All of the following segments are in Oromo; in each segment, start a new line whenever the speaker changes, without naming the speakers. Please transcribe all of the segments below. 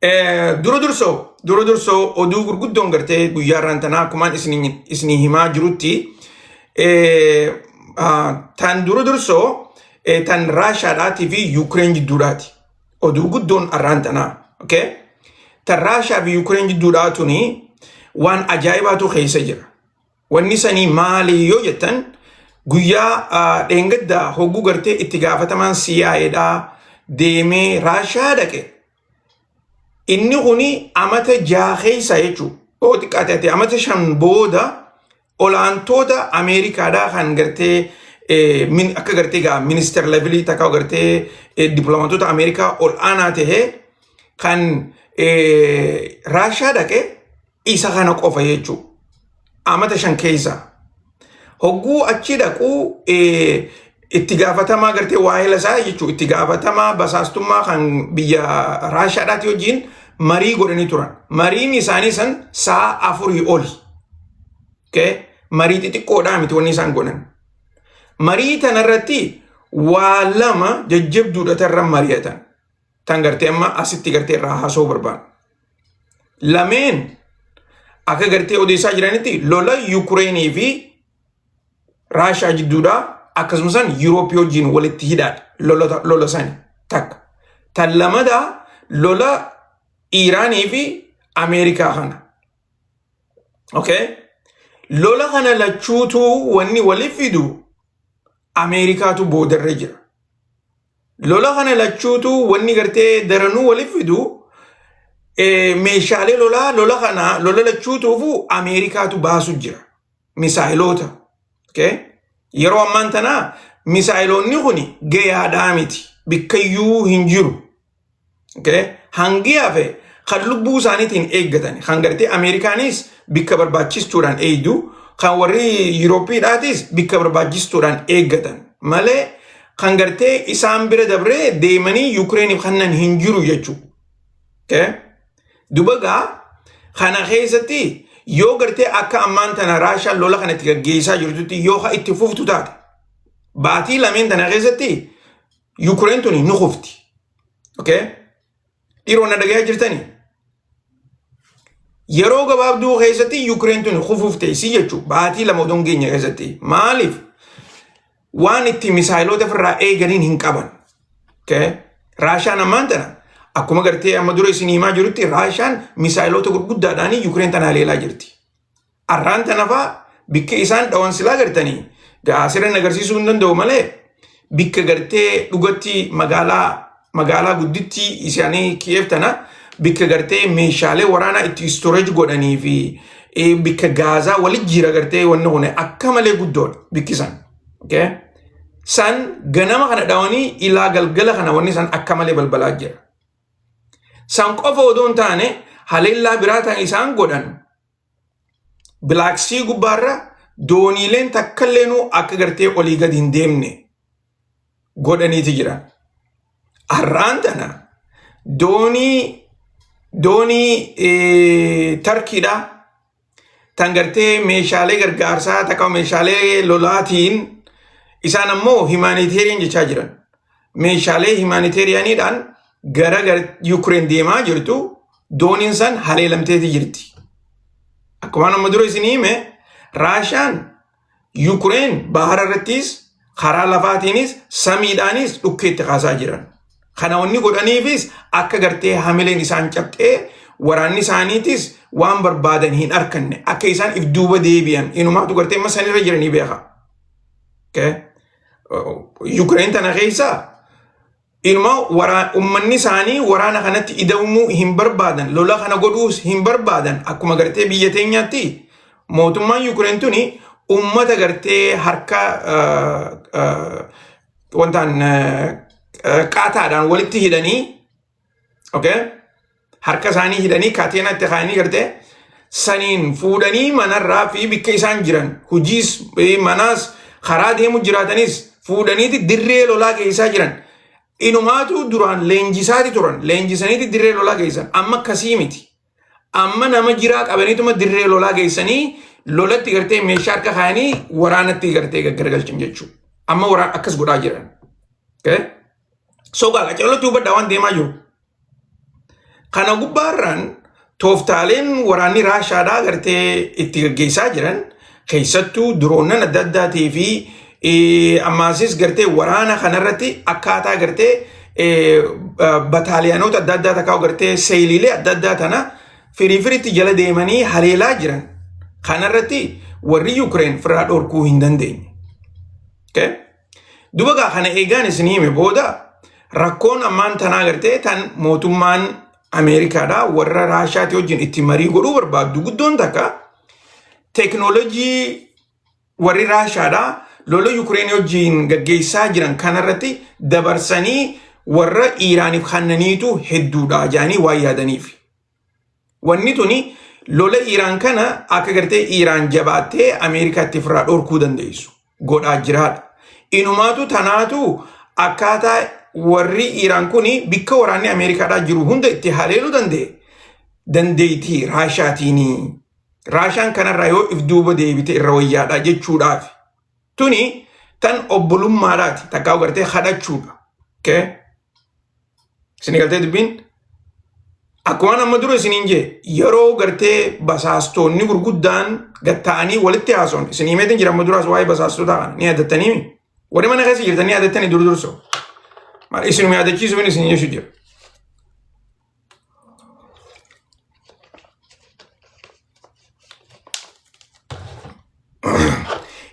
Dura dursoo oduu gurguddoon gartee guyyaa irraan tanaa akkumaan isinii himaa jirutti, tan dura dursoo tan Raashaadhaatii fi Yuukireen jidduudhaati. Oduu guddoon arraan tanaa. Okay? Tan Raashaa fi Yuukireen jidduudhaa tuni waan ajaa'ibaatu keessa jira. Wanni sanii maali yoo jettan, guyyaa dheengaddaa hogguu gartee itti gaafatamaan CIAdhaa deemee Raashaa dhaqe. Inni kuni amata 6 keessa jechuudha. Yoo xiqqaate ati amata 5 booda olaantoota Ameerikaadhaa kan gartee akka gartee gaa minister levelii takka gartee dippiloomaatota Ameerikaa ol aanaa tahee kan Raashaa dhaqe isa kana qofa jechuudha. Amata 5 keessa. Hogguu achi dhaquu itti gaafatamaa gartee waa'ee isaa jechuudha. Itti gaafatamaa basaastummaa kan biyya Raashaadhaati wajjin marii godhanii turan. Mariin isaanii san sa'a 4 oli. Okay? Marii xixiqqoodhaa miti wanni isaan godhan. Marii tanarratti waa lama jajjabduudha tarra mari'atan. Tan gartee amma asitti gartee irraa haasa'uu barbaadu. Lameen akka gartee odeessaa jiranitti lola Yukureenii fi Raashaa jidduudhaa, akkasumas Yuurooppii wajjin walitti hidhaadha lola sani takka. Tan lamadaa lola Iiraanii fi Ameerikaa kana. Okay? Lola kana lachuutu wanni waliif fidu Ameerikaatu boodarra jira. Lola kana lachuutu wanni gartee daranuu waliif fidu meeshaalee lolaa lola kana lola lachuutuufu Ameerikaatu baasu jira. Misaayiloota. Okay? Yeroo ammaan tanaa misaayiloonni kun gayaadhaa miti. Bikkayyuu hin jiru. Okay? Hangi hafe kan lubbuu isaaniitiin eeggatan, kan gartee Ameerikaanis bikka barbaachistuudhaan eegdu, kan warri Yuurooppiidhaatis bikka barbaachistuudhaan eeggatan malee kan gartee isaan bira dabree deemanii Yukireeniif kannan hin jiru jechuudha. Okay? Duba gaa kana keessatti yoo gartee akka ammaan tana Raashaan lola kana itti gaggeessaa jirtutti yoo ka itti fuftu taate, baatii lameen tana keessatti Yukureen tuni ni kufti. Okay? Dhiiroo, na dhagayaa jirtanii? Yeroo gabaabduu keessatti Yukureen tuni kufuuf teessii jechuudha. Baatii 2 odoo hin geenye keessatti. Maaliif? Waan itti misaayiloota ofirraa eeganiin hin qaban. Okay? Raashaan ammaan tana akkuma gartee amma dura isin himaa jirutti Raashaan misaayiloota gurguddaadhaan Yukureen tana haleelaa jirti. Arraan tana fa'aa bikka isaan dhawan silaa gartanii gaasirran agarsiisuu hin danda'u malee, bikka gartee dhugatti magaalaa guddittii isaanii Kiyeef tana, bikka gartee meeshaalee waraanaa itti storage godhanii fi bikka gaazaa walit jira, gartee wanni kun akka malee guddoodha bikki san. Okay? San ganama kana dhawanii ilaa galgala kana wanni san akka malee balbalaa jira. San qofa odoo hin taane, haleellaa biraa ta'an isaan godhan Black Sea gubbaarra dooniileen takkaleenuu akka gartee olii gadi hin deemne godhaniiti jiran. Har'aan tana doonii Tarkiidha tan gartee meeshaalee gargaarsaa takka meeshaalee lolaatiin, isaan ammoo humanitarian jechaa jiran. Meeshaalee humanitarianiidhaan gara Yukureen deemaa jirtu dooniin san haleelamteeti jirti. Akkuma amma dura isin hime, Raashaan Yukureen bahara irrattis, karaa lafaatiinis, samiidhaanis dhukkeetti kaasaa jiran. Kana wanni godhaniifis akka gartee hamileen isaan cabxee waraanni isaaniitis waan barbaadan hin arkanne, akka isaan if duuba deebi'an inumaatu gartee amma sanirra jiranii beeka. Yukureen tana keessa inuma uummanni isaanii waraana kanatti ida'amuu hin barbaadan, lola kana godhuus hin barbaadan. Akkuma gartee biyya teenyaatti mootummaan Yukureen tuni uummata gartee harka wantaan qaataadhaan walitti hidhanii, okay? Harka isaanii hidhanii kaateena itti kaayanii gartee saniin fuudhanii manarraa fi bikka isaan jiran hojiis manaas karaa deemu jiraatanis fuudhaniiti dirree lolaa keessaa jiran. Inumaatu duraan leenjisaati turan, leenjisaniiti dirree lolaa geessan. Amma akkasii miti. Amma nama jiraa qabaniituma dirree lolaa geessanii lolatti gartee meeshaa harka kaayanii waraanatti gartee gaggaragalchan jechuudha. Amma waraan akkas godhaa jiran. Okay? So gaa qacarootti hubadhaa waan deemaa jiru. Kana gubbaarraan tooftaaleen waraanni Raashaadhaa gartee itti gaggeessaa jiran keessattuu diroonnan adda addaatii fi ammaasis gartee waraana kanarratti akkaataa gartee bataaliyaanota adda addaa takkaa gartee seeliilee adda addaa tana firii firitti jala deemanii haleelaa jiran kanarratti warri Yuukireen firaa dhorkuu hin dandeenye. Okay? Duba gaa kana eegaan isin hime booda rakkoon ammaan tanaa gartee tan mootummaan Ameerikaadhaa warra Raashaati wajjin itti marii godhuu barbaaddu guddoon takka teeknoolojii warri Raashaadhaa lola Yukireen wajjin gaggeessaa jiran kanarratti dabarsanii warra Iiraaniif kannaniitu hedduudha jedhanii waan yaadaniif. Wanni tuni lola Iiraan kana akka gartee Iiraan jabaattee Ameerikaatti ofirraa dhorkuu dandeessu godhaa jiraadha. Inumaatu tanaatu akkaataa warri Iiraan kuni bikka waraanni Ameerikaadhaa jiru hunda itti haleeluu danda'e dandeettii Raashaatiini. Raashaan kanarraa yoo if duuba deebite irra wayyaadha jechuudhaaf. Tuni tan obbolummaadhaati. Takkaa gartee kadhachuudha. Okay? Isin galtee dubbiin? Akkuma amma dura isiniin jee yeroo gartee basaastoonni gurguddaan gatta'anii walitti haasa'an isin himeetiin jira amma duraas waa'ee basaastota kana ni yaadattanii warri mana keessa jirtan ni yaadattanii dur durso. Maal isinuma yaadachiisuuf isin jechuu jira.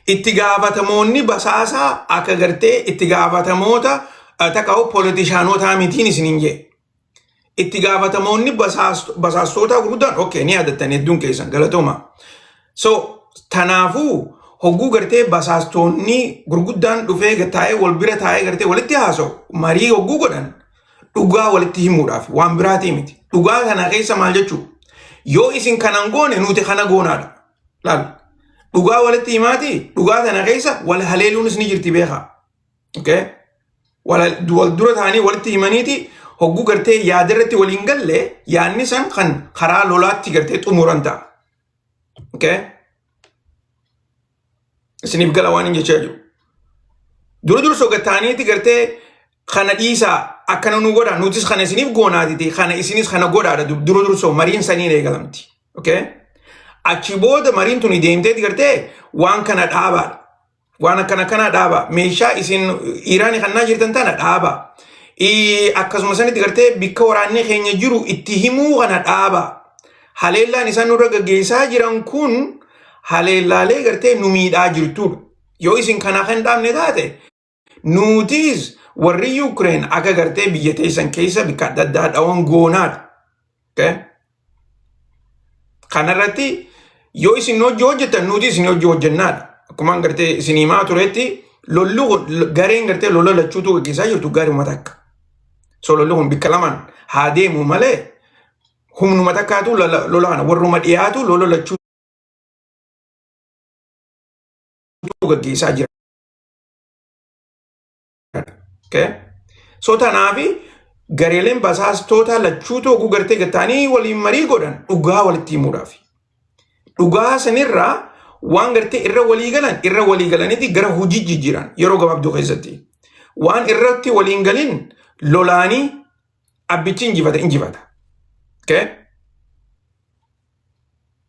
Itti gaafatamoonni basaasaa akka gartee itti gaafatamoota takka polotishaanotaa mitiin isiniin jee. Itti gaafatamoonni basaastootaa gurguddaan okay ni yaadattan hedduun keessan galatooma. So tanaafuu hogguu gartee basaastoonni gurguddaan dhufee taa'ee wal bira taa'ee gartee walitti haasa'u marii hogguu godhan dhugaa walitti himuudhaaf waan biraatii miti. Dhugaa kana keessa maal jechuu? Yoo isin kanan goone nuti kana goonaadha. Laal. Dhugaa walitti himaati dhugaa kana keessa wal haleeluunis ni jirti beekaa. Okay? Wal dura ta'anii walitti himaniiti hogguu gartee yaada irratti waliin galle yaadni san kan karaa lolaatti gartee xumuran ta'a. Okay? Isiniif gala waan hin jechaa jiru. Dura dursoo gattaaniiti gartee kana dhiisaa akkana nu godhaa nutis kana isiniif goonaatiti kana isinis kana godhaadha dura dursoo mariin saniin eegalamti. Okay? Achi booda mariin tuni deemteeti gartee waan kana dhaabaadha. Waan akkana kanaa dhaaba. Meeshaa isin Iiraanii kannaa jirtan tana dhaaba. Akkasuma sanitti gartee bikka waraanni keenya jiru itti himuu kana dhaaba. Haleellaan isaan nurra gaggeessaa jiran kun haleellaalee gartee nu miidhaa jirtudha. Yoo isin kanaa kan dhaabne taate nutis warri Yuukireen akka gartee biyya teessan keessa bikka adda addaa dhawan goonaadha. Okay? Kanarratti yoo isin hojii hojjettan nuti isin hojii hojjennaadha. Akkuma gartee isin himaa turetti lolli kun gareen gartee lola lachuutu gaggeessaa jirtu garuma takka. So lolli kun bikka lamaan haa deemu malee humnuma takkaatu lola kana warruma dhiyaatu lola lachuutu gaggeessaa jira. Okay? So tanaafi gareeleen basaastoota lachuutu oguu gartee gattaanii waliin marii godhan dhugaa walitti himuudhaaf. Dhugaa sanirraa waan gartee irra walii galan irra walii galaniiti gara hojii jijjiiran yeroo gabaabduu keessatti. Waan irratti waliin galin lolaanii abbichi injifata injifata. Okay?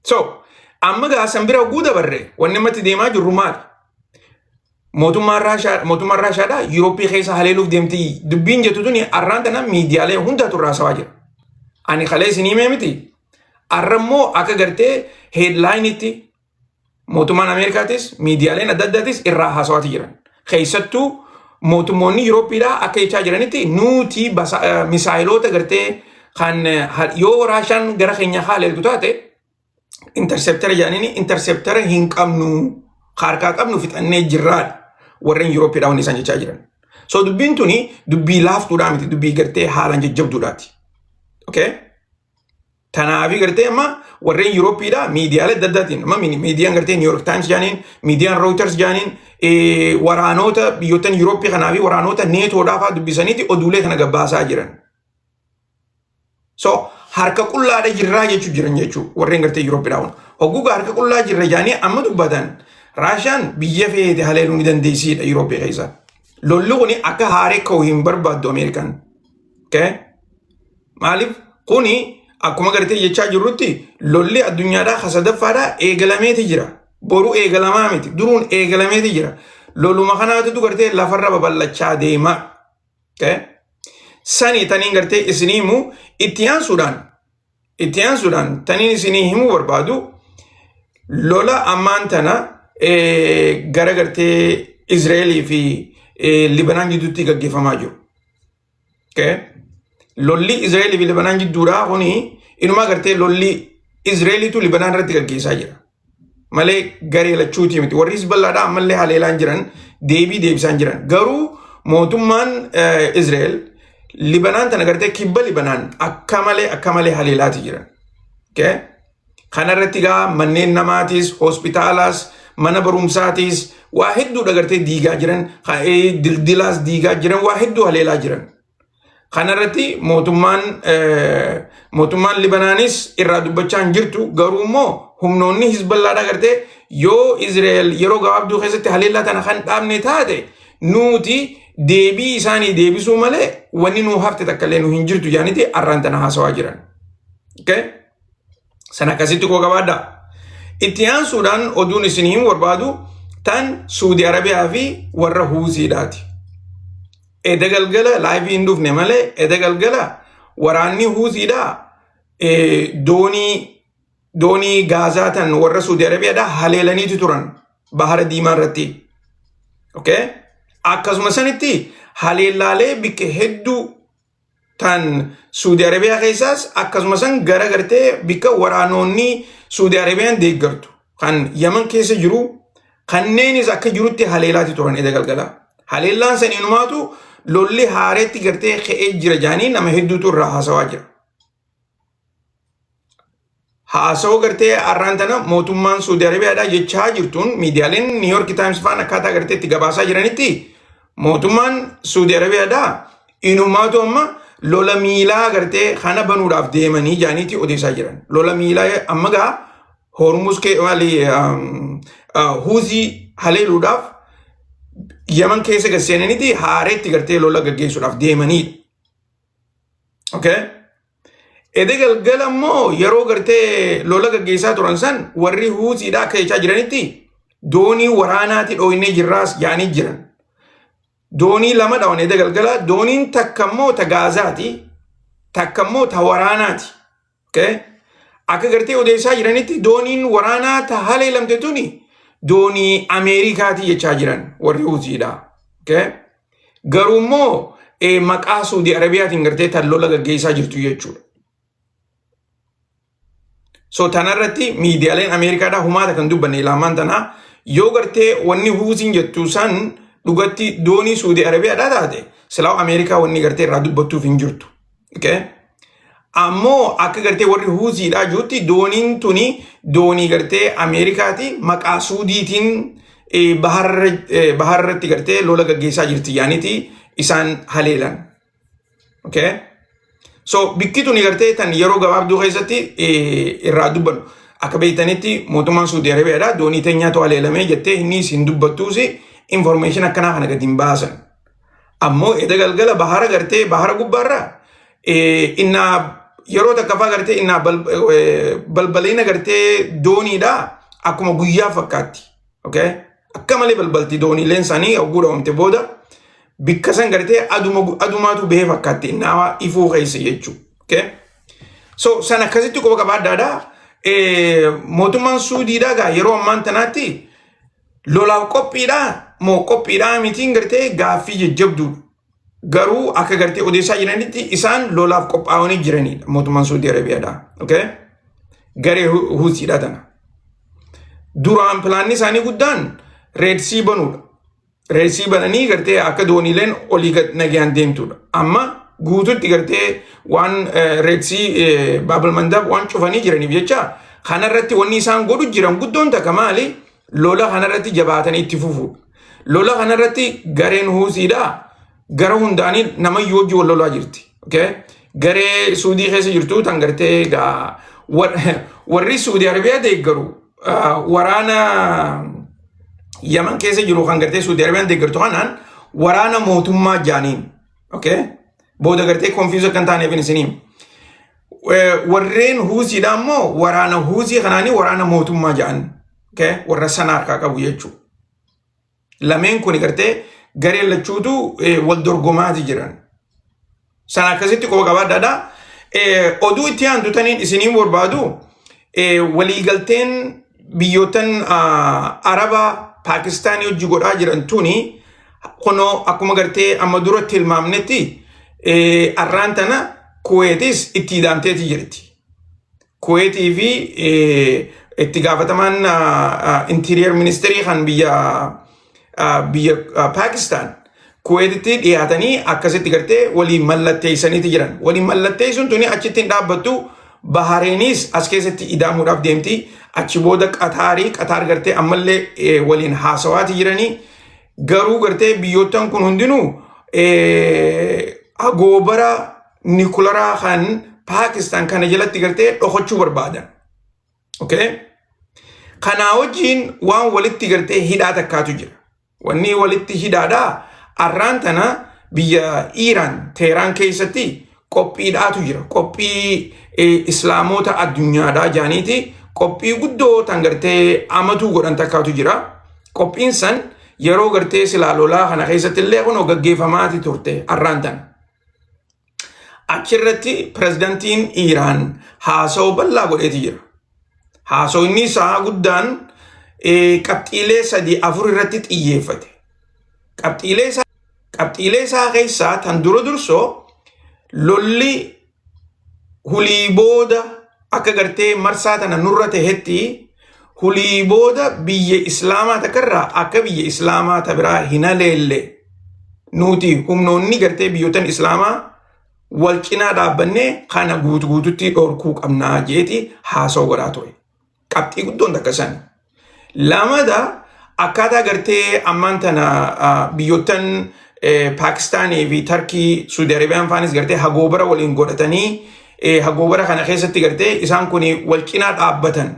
So, amma gaa san bira oguu dabarre wanni ammatti deemaa jirru maali? Mootummaan Raashaa mootummaan Raashaadhaa Yurooppii keessa haleeluuf deemti dubbiin jettu tuni arraan tana miidiyaalee hundaatu irraa haasawaa jira. Ani kalee isin himee miti. Arra immoo akka gartee headline-itti mootummaan Ameerikaatis miidiyaaleen adda addaatis irraa haasawaati jiran. Keessattuu mootummoonni Yurooppiidhaa akka jechaa jiranitti nuti misaayiloota gartee kan yoo Raashaan gara keenya haleeltu taate interceptor jedhaniin interceptor hin qabnu harkaa qabnu fixannee jirraadha. Warreen Yurooppiidhaa wanni isaan jechaa jiran. So dubbiin tuni dubbii laaftuudhaa miti dubbii gartee haalaan jajjabduudhaati. Okay? Tanaafi gartee amma warreen Yurooppiidha miidiyaalee adda addaatiin amma miidiyaan gartee New York Times jaaniin miidiyaan Reuters jaaniin waraanota biyyoottan Yurooppii kanaa fi waraanota neetoodhaa fa'aa dubbisaniiti oduulee kana gabbaasaa jiran. So harka qullaadha jirraa jechuu jiran jechuu warreen gartee Yurooppiidhaa kun. Hogguugaa harka qullaa jirra jaanii amma dubbatan Raashaan biyya feete haleeluu ni dandeessiidha Yurooppii keessa. Lolli kun akka haaree ka'u hin barbaaddu Ameerikaan. Okay? Maaliif Kuni akkuma gartee jechaa jirrutti lolli addunyaadhaa ka sadaffaadhaa eegalameeti jira. Boru eegalamaa miti. Duruun eegalameeti jira. Loluma kanaatutu gartee lafarra babal'achaa deema. Okay? Sani taniin gartee isinii himu itti aansuudhaan taniin isinii himuu barbaadu lola ammaan tana gara gartee Izraa'elii fi Libanaan gidduutti gaggeeffamaa jiru. Okay? Lolli Izraa'elii fi Libanaan gidduudhaa kuni inumaa gartee lolli Izraa'eliitu Libanaan irratti gaggeessaa jira. Malee garee lachuutii miti. Warri Hizballaadhaa ammallee haleelaan jiran, deebii deebisaan jiran. Garuu mootummaan Izraa'el Libanaan tana gartee kibba Libanaan akka malee haleelaati jiran. Okay? Kanarratti gaa manneen namaatis, hospitaalaas, mana barumsaatis waa hedduudha gartee diigaa jiran, dildilaas diigaa jiran, waa hedduu haleelaa jiran. Kanarratti mootummaan Libanaanis irraa dubbachaa hin jirtu. Garuu immoo humnoonni Hizballaadhaa gartee yoo Izraa'el yeroo gabaabduu keessatti haleellaa tana kan dhaabne taate, nuti deebii isaanii deebisuu malee wanni nuu hafte takka illee nu hin jirtu jaaniti arraan tana haasawaa jiran. Okay? Sana akkasitti koo qabaadhaa. Itti aansuudhaan oduun isin himuu barbaadu tan Suudi Arabiyaa fi warra Huusiidhaati. Eda galgala live hin dhufne malee, eda galgala waraanni Huusiidhaa doonii Gaazaa tan warra Suudi Arabiyaadhaa haleelaniitu turan Bahara Diimaa irratti. Okay? Akkasuma sanitti haleellaalee bikka hedduu tan Suudi Arabiyaa keessaas akkasuma san gara gartee bikka waraanonni Suudi Arabiyaan deeggartu kan Yaman keessa jiru kanneenis akka jirutti haleelaati turan eda galgala. Haleellaan saniinumaatu lolli haareetti gartee ka'ee jira jaanii nama hedduutu irraa haasawaa jira. Haasawoo gartee har'aan tana mootummaan Suudi Arabiyaadhaa jechaa jirtuun, miidiyaaleen New York Times faan akkaataa gartee itti gabaasaa jiranitti, mootummaan Suudi Arabiyaadhaa inumaatu amma lola miilaa gartee kana banuudhaaf deemanii jaaniiti odeessaa jiran. Lola miilaa amma gaa Hormuz kee maali, Huuzii haleeluudhaaf Yaman keessa gad seenaniiti haareetti gartee lola gaggeessuudhaaf deemanidha. Okay? Ede galgala immoo yeroo gartee lola gaggeessaa turan san warri Huuziidha akka jechaa jiranitti doonii waraanaati dhooynee jirraas jaanii jiran. Doonii lama dhawan ede galgala. Dooniin takka immoo ta Gaazaati, takka immoo ta waraanaati. Okay? Akka gartee odeessaa jiranitti dooniin waraanaa ta haleelamte tuni doonii Ameerikaati jechaa jiran warri Huuziidha. Okay? Garuu immoo maqaa Suudii Arabiyaatiin gartee tan lola gaggeessaa jirtu jechuudha. So tanarratti miidiyaaleen Ameerikaadhaa humaata kan dubbanne ilaamaan tanaa. Yoo gartee wanni Huuziin jettu san dhugatti doonii Suudii Arabiyaadhaa taate, silaa Ameerikaa wanni gartee irraa dubbattuuf hin jirtu. Okay? Ammoo akka gartee warri Huuziidhaa jirutti dooniin tuni doonii gartee Ameerikaati, maqaa Suudiitiin baharratti gartee lola gaggeessaa jirti yaaniiti isaan haleelan. Okay? So bikki tuni gartee tan yeroo gabaabduu keessatti irraa dubbannu. Akka beektanitti mootummaan Suudii Arabiyaadhaa doonii teenyaatu haleelamee jettee inni isin dubbattuusi information akkanaa kana gadi hin baasan. Ammoo eda galgala bahara gartee bahara gubbaarraa innaa yeroo takka faa gartee innaa balbalina gartee dooniidhaa akkuma guyyaa fakkaatti. Okay? Akka malee balbalti dooniileen isaanii hogguu dhawamte booda bikka san gartee adumaatu bahee fakkaatti innaa ifuu keessa jechuudha. Okay? So san akkasitti quba qabaadhaadha. Mootummaan Suudiidhaa gaa yeroo ammaan tanaatti lolaaf qophiidhaa moo qophiidhaa mitiin gartee gaaffii jajjabduudha. Garuu akka gartee odeessaa jiranitti isaan lolaaf qophaa'anii jiranidha mootummaan Suudii Arabiyaadha. Okay? Garee Huutiidha tana. Duraan pilaanni isaanii guddaan Red Sea banuudha. Red Sea bananii gartee akka dooniileen olii gad nagayaan deemtudha. Amma guututti gartee waan Red Sea, Baabul Mandab waan cufanii jiraniif jecha kanarratti wanni isaan godhu jiran guddoon takka maali? Lola kanarratti jabaatanii itti fufuudha. Lola kanarratti gareen Huusiidha gara hundaanii namayyuu wajji wal lolaa jirti. Okay? Garee Suudii keessa jirtu tan gartee gaa warri Suudii Arabiyaa deeggaru waraana Yaman keessa jiru kan gartee Suudii Arabiyaan deeggartu kanaan waraana mootummaa jaaniin. Okay? Booda gartee confuse akka hin taaneef isiniin. Warreen Huusiidha immoo waraana Huusii kanaanii waraana mootummaa jedhan. Okay? Warra sana harkaa qabu jechuudha. Lameen kun gartee gareen lachuutu wal dorgomaati jiran. Sana akkasitti quba qabaadhaadha. Oduu itti aantu taniin isiniin barbaadu, waliigalteen biyyoottan Araba Paakistaanii hojii godhaa jiran tuni kunoo akkuma gartee amma duratti tilmaamnetti arraan tana Kuweetis itti hidhamteeti jirti. Kuweetii fi itti gaafatamaan interior ministeerii kan biyya Paakistaan Kuweetitti dhiyaatanii akkasitti gartee waliin mallatteessaniiti jiran. Waliin mallatteessuun tuni achitti hin dhaabbattu. Bahareenis as keessatti idaamuudhaaf deemti. Achi booda Qataarii, Qataar gartee ammallee waliin haasawaati jiranii. Garuu gartee biyyoottan kun hundinuu agoobara nikularaa kan Paakistaan kana jalatti gartee dhokachuu barbaadan. Okay? Kanaa wajjin waan walitti gartee hidhaa takkaatu jira. Wanni walitti hidhaadhaa, arraan tana biyya Iiraan Teheraan keessatti qophiidhaatu jira. Qophii islaamoota addunyaadhaa jaaniiti qophii guddoo tan gartee amatuu godhan takkaatu jira. Qophiin san yeroo gartee silaa lolaa kana keessatti illee kunoo gaggeeffamaati turte arraan tana. Achirratti pirezidantiin Iiraan haasawaa bal'aa godheeti jira. Haasawni isaa guddaan qabxiilee sadii afur irratti xiyyeeffate. Qabxiilee isaa keessaa tan dura dursoo, lolli hulii booda akka gartee marsaa tana nurra tahetti hulii booda biyya islaamaa takkarraa akka biyya islaamaa ta biraa hin haleelle, nuti humnoonni gartee biyyoottan islaamaa wal cinaa dhaabbannee kana guutu guututti dhorkuu qabnaa jeeti haasa'u godhaa ture. Qabxii guddoon takka san. Lamada, akkaataa gartee ammaan tana biyyoottan Paakistaanii fi Tarkii, Suudi Arabiyaan faanis gartee hagoobara waliin godhatanii hagoobara kana keessatti gartee isaan kun wal cinaa dhaabbatan.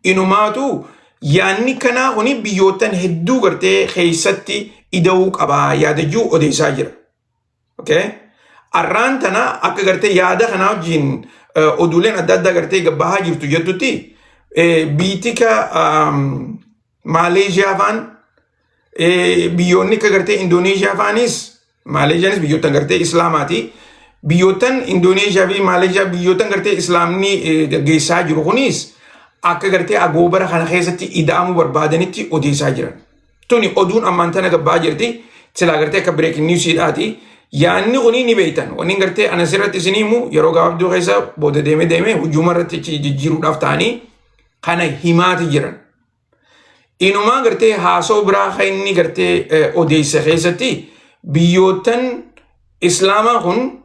Inumaatu yaanni kanaa kuni biyyoottan hedduu gartee keessatti ida'uu qabaa yaadajuu odeessaa jira. Okay? Arraan tana akka gartee yaada kanaa wajjin oduuleen adda addaa gartee gabbahaa jirtu jettutti, biitika Maaleeshiyaa faan, biyyoonni akka gartee Indooneeshiyaa faanis, Maaleeshiyaanis biyyoottan gartee Islaamaati. Biyyoottan Indooneeshiyaa fi Maaleeshiyaa, biyyoottan gartee Islaamni gaggeessaa jiru kunis akka gartee agoobara kana keessatti ida'amuu barbaadanitti odeessaa jiran. Tuni oduun ammaan tana gabbaa jirti. Silaa gartee akka breaking newsiidhaati. Yaanni kuni ni beektan. Wanni gartee ana sirratti isinii himu yeroo gabaabduu keessa booda deemee deemee hujuma irratti jijjiiruudhaaf ta'anii kana himaati jiran. Inumaa gartee haasoo biraa kan inni gartee odeessa keessatti, biyyoottan islaamaa kun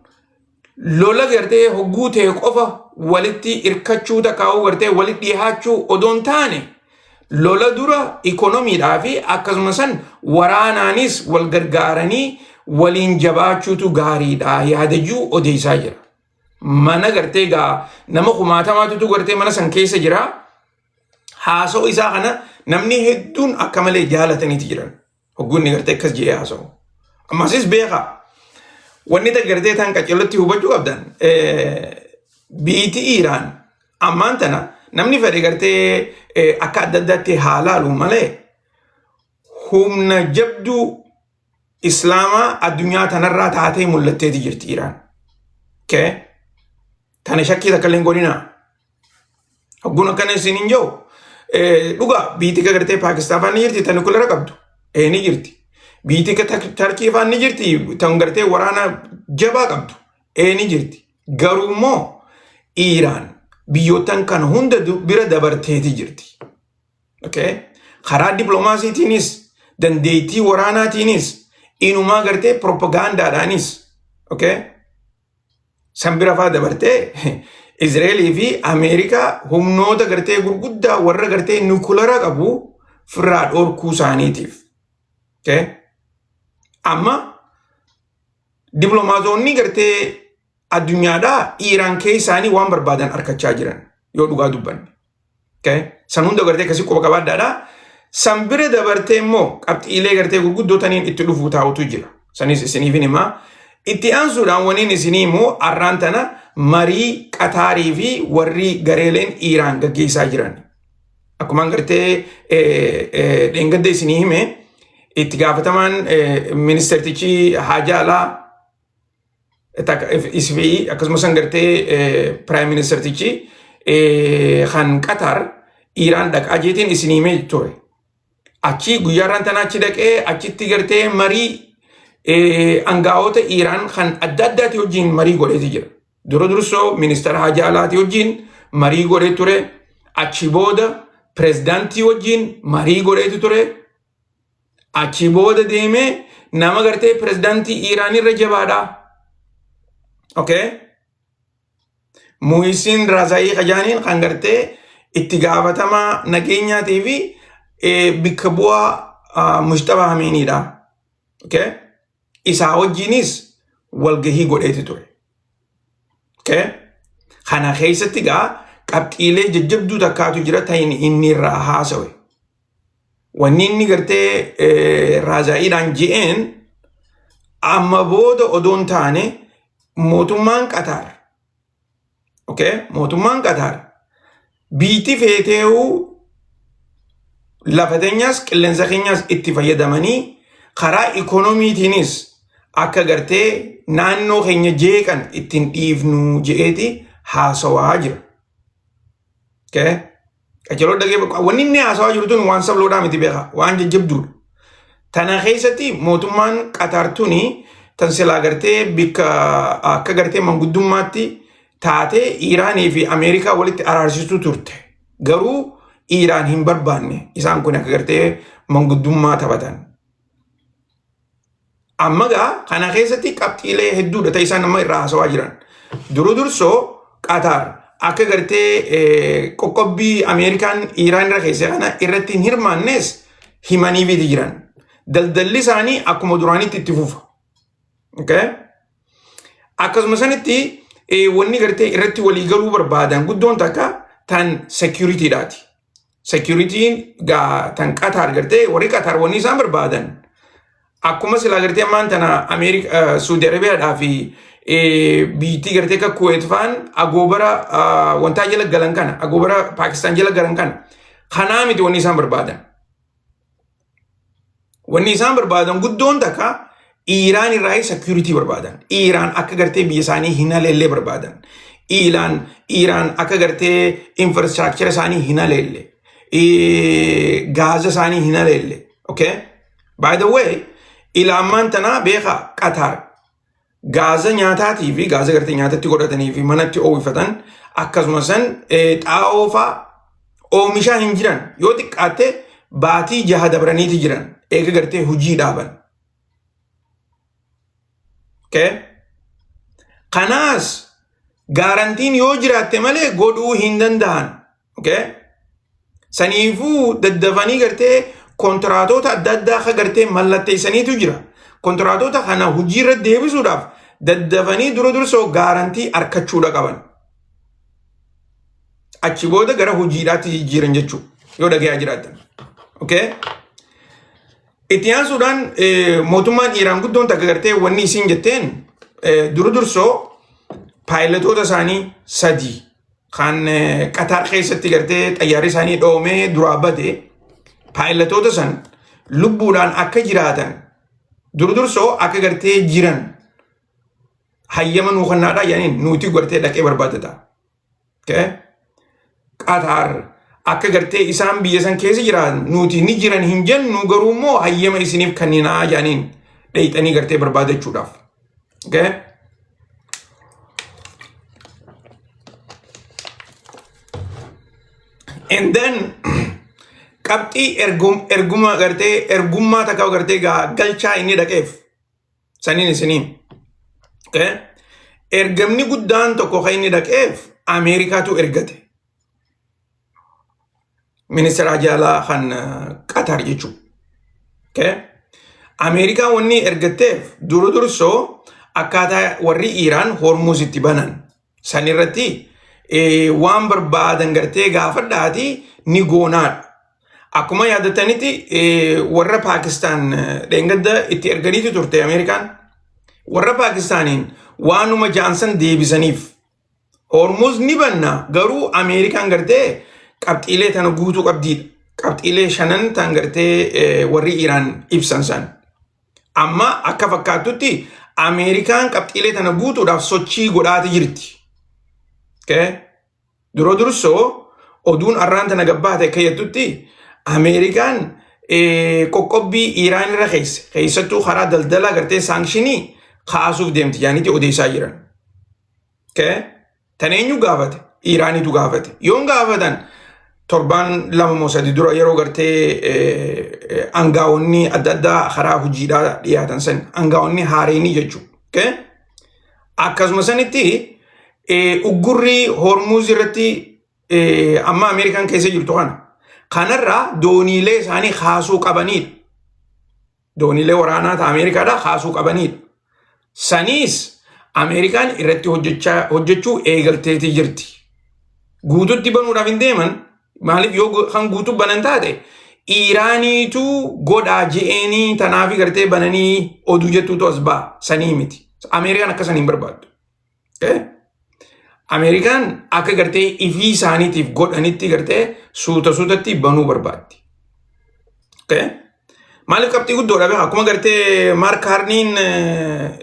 lola gartee hogguu ta'e qofa walitti hirkachuu takkaa'uu gartee walitti dhiyaachuu odoon taane, lola dura ikonomiidhaa fi akkasuma san waraanaanis wal gargaaranii waliin jabaachuutu gaariidha yaadajuu odeessaa jira. Mana gartee gaa nama kumaatamaatutu gartee mana san keessa jira. Haasa'u isaa kana namni hedduun akka malee jaalataniiti jiran. Hogguun gartee akkas jedhee haasa'u. Ammasis beekaa. Wanni ta gartee tan qaceellotti hubachuu qabdan, biiti Iiraan ammaan tana namni fedhe gartee akka adda addaatti haa laalu malee, humna jabduu islaamaa addunyaa tanarraa taatee mul'atteeti jirti Iiraan. Okay? Tana shakkii takka illee hin godhinaa. Hogguun akkana isin hin jiru. Dhugaa biitii ka gartee Paakistaan faan ni jirti tan nukulara qabdu. Ni jirti. Biitii ka Tarkii faan ni jirti tan gartee waraana jabaa qabdu. Ni jirti. Garuu immoo Iiraan biyyoottan kana hunda bira dabarteeti jirti. Okay? Karaa dippiloomaasiitiinis, dandeettii waraanaatiinis, inumaa gartee propagaandaadhaanis. Okay? San bira faa dabartee Izraelii fi Ameerikaa humnoota gartee gurguddaa warra gartee nukulara qabu firraa dhorkuu isaaniitiif. Okay? Amma dippiloomaatonni gartee addunyaadhaa Iiraan keessaanii waan barbaadan harkachaa jiran yoo dhugaa dubbanne. Okay? San hunda gartee akkasii quba qabaadhaadha. San bira dabartee immoo qabxiilee gartee gurguddoo taniin itti dhufuu taa'utu jira. Sanis isiniif himaa. Itti aansuudhaan waniin isinii immoo arraan tana Marii Qataarii fi warri gareeleen Iiraan gaggeessaa jiran. Akkuma gartee dheengadda isinii hime, itti gaafatamaan ministeertichi haajaa alaa isfi akkasumas gartee prime ministertichi kan Qatar Iiraan dhaqaa jeetiin isinii himee ture. Achi guyyaarraan tana achi dhaqee achitti gartee marii angaa'ota Iiraan kan adda addaati wajjin marii godheeti jira. Dura dursoo ministeera haajaa alaati wajjin marii godhee ture. Achi booda pirezidaantii wajjin marii godheeti ture. Achi booda deemee nama gartee pirezidaantii Iiraan irra jabaadha. Okay? Muhisin Razaayii Kajaaniin kan gartee itti gaafatamaa nageenyaatii fi bikka bu'aa Mujtabaa Hamiiniidha. Okay? Isaa wajjinis walgahii godheeti ture. Okay? Kana keessatti gaa qabxiilee jajjabduu takkaatu jira ta'in inni irraa haasawe. Wanni inni gartee Raazaa'iidhaan je'een, amma booda odoon taane mootummaan Qataar, okay? Mootummaan Qataar biitti feetee'uu lafa teenyaas qilleensa keenyaas itti fayyadamanii karaa ikoonomiitiinis akka gartee naannoo keenya jeeqan ittiin dhiifnu je'eeti haasawaa jira. Okay? Qajeeloo dhagee wanni inni haasawaa jiru tun waan sabloodhaa miti, beeka, waan jajjabduudha. Tana keessatti mootummaan Qataar tuni tan silaa gartee bikka akka gartee manguddummaatti taatee Iiraanii fi Ameerikaa walitti araarsistuu turte. Garuu Iiraan hin barbaanne isaan kun akka gartee manguddummaa taphatan. Amma gaa kana keessatti qabxiilee hedduudha ta'e isaan amma irraa haasawaa jiran. Duru dursoo Qatar akka gartee qoqqobbii Ameerikaan Iiraan irra keesse kana irratti hin hirmaannes himaniifiti jiran. Daldalli isaanii akkuma duraanitti itti fufa. Okay? Akkasuma sanitti wanni gartee irratti walii galuu barbaadan guddoon takka tan securityidhaati. Security'n gaa tan Qatar gartee warri Qatar wanni isaan barbaadan akkuma silaa gartee ammaan tana Ameerika, Suudi Arabiyaadhaa fi biittii gartee akka Kuweet fa'aan agoobara wantaa jala galan kana, agoobara Paakistaan jala galan kana, kanaa miti wanni isaan barbaadan. Wanni isaan barbaadan guddoon takka Iiraan irraa security barbaadan. Iiraan akka gartee biyya isaanii hin haleellee barbaadan. Iiraan akka gartee infrastructure isaanii hin haleelle. Gaaza isaanii hin haleelle. Okay? By the way, ilaamaan tanaa beekaa, Qatar gaaza nyaataatii fi gaaza gartee nyaatatti godhatanii fi manatti oowwifatan, akkasumas san xaa'oo fa'aa oomishaa hin jiran. Yoo xiqqaatte baatii 6 dabraniiti jiran eega gartee hojii dhaaban. Okay? Kanaas guaranteen yoo jiraatte malee godhuu hin danda'an. Okay? Saniifuu daddafanii gartee kontiraatota adda addaa akka gartee mallatteessaniitu jira. Kontiraatota kana hojiirra deebisuudhaaf daddafanii dura dursoo guarantee argachuudha qaban. Achi booda gara hojiidhaatti jijjiiran jechuudha. Yoo dhagayaa jiraatan. Okay? Itti aansuudhaan mootummaan Iiraan guddoon takka gartee wanni isiin jetteen, dura dursoo paayilatoota isaanii sadii kan Qatar keessatti gartee xayyaarri isaanii dhoomee duraa bade, paayilatoota san lubbuudhaan akka jiraatan dura dursoo akka gartee jiran hayyama nuu kennaadhaa jedhaniin, nuti gartee dhaqee barbaadata. Okay? Qatar akka gartee isaan biyya san keessa jiran nuti ni jiran hin jennu, garuu immoo hayyama isiniif kenninaa jedhaniin dheeyxanii gartee barbaadachuudhaaf. Okay? And then qabxii erguma gartee ergummaa takka gartee galchaa inni dhaqeef saniin isinii. Okay? Ergamni guddaan tokko kan inni dhaqeef Ameerikaatu ergate. Ministeera jaalaa kan Qatar jechuudha. Okay? Ameerikaan wanni ergatteef dura dursoo akkaataa warri Iiraan Hormuz itti banan san irratti waan barbaadan gartee gaafadhaati ni goonaadha. Akkuma yaadatanitti warra Paakistaan dheengadda itti erganiitu turte Ameerikaan. Warra Paakistaaniin waanuma ja'ansan deebisaniif. Hormuz ni banna, garuu Ameerikaan gartee qabxiilee tana guutuu qabdiidha. Qabxiilee shanan tan gartee warri Iraan ibsan san. Amma akka fakkaattutti Ameerikaan qabxiilee tana guutuudhaaf sochii godhaati jirti. Okay? Dura dursoo oduun arraan tana gabbaate akka jettutti, Ameerikaan qoqqobbii Iraan irra keesse, keessattuu karaa daldalaa gartee sanction kaasuuf deemti jaaniiti odeessaa jiran. Okay? Tan eenyu gaafate? Iraanitu gaafate. Yoon gaafatan, torbaan 2 moo 3 dura yeroo gartee angaa'onni adda addaa karaa hojiidhaa dhiyaatan san, angaa'onni haareenii jechuudha. Okay? Akkasuma sanitti uggurri Hormuz irratti amma Ameerikaan keessa jirtu kana. Kanarraa dooniilee isaanii kaasuu qabanidha. Dooniilee waraanaa ta Ameerikaadhaa kaasuu qabanidha. Saniis Ameerikaan irratti hojjechuu eegalteetii jirti. Guututti banuudhaaf hin deeman. Maaliif? Yoo kan guutuu banan taate, Iiraaniitu godhaa je'eenii tanaafi gartee bananii oduu jettuutu as ba'a. Sanii miti. Ameerikaan akka sanii hin barbaaddu. Ameerikaan akka gartee ifii isaaniitiif godhanitti gartee suuta suutatti banuu barbaaddi. Maaliif? Qabxii guddoodha beekaa, akkuma gartee Mark Carneyn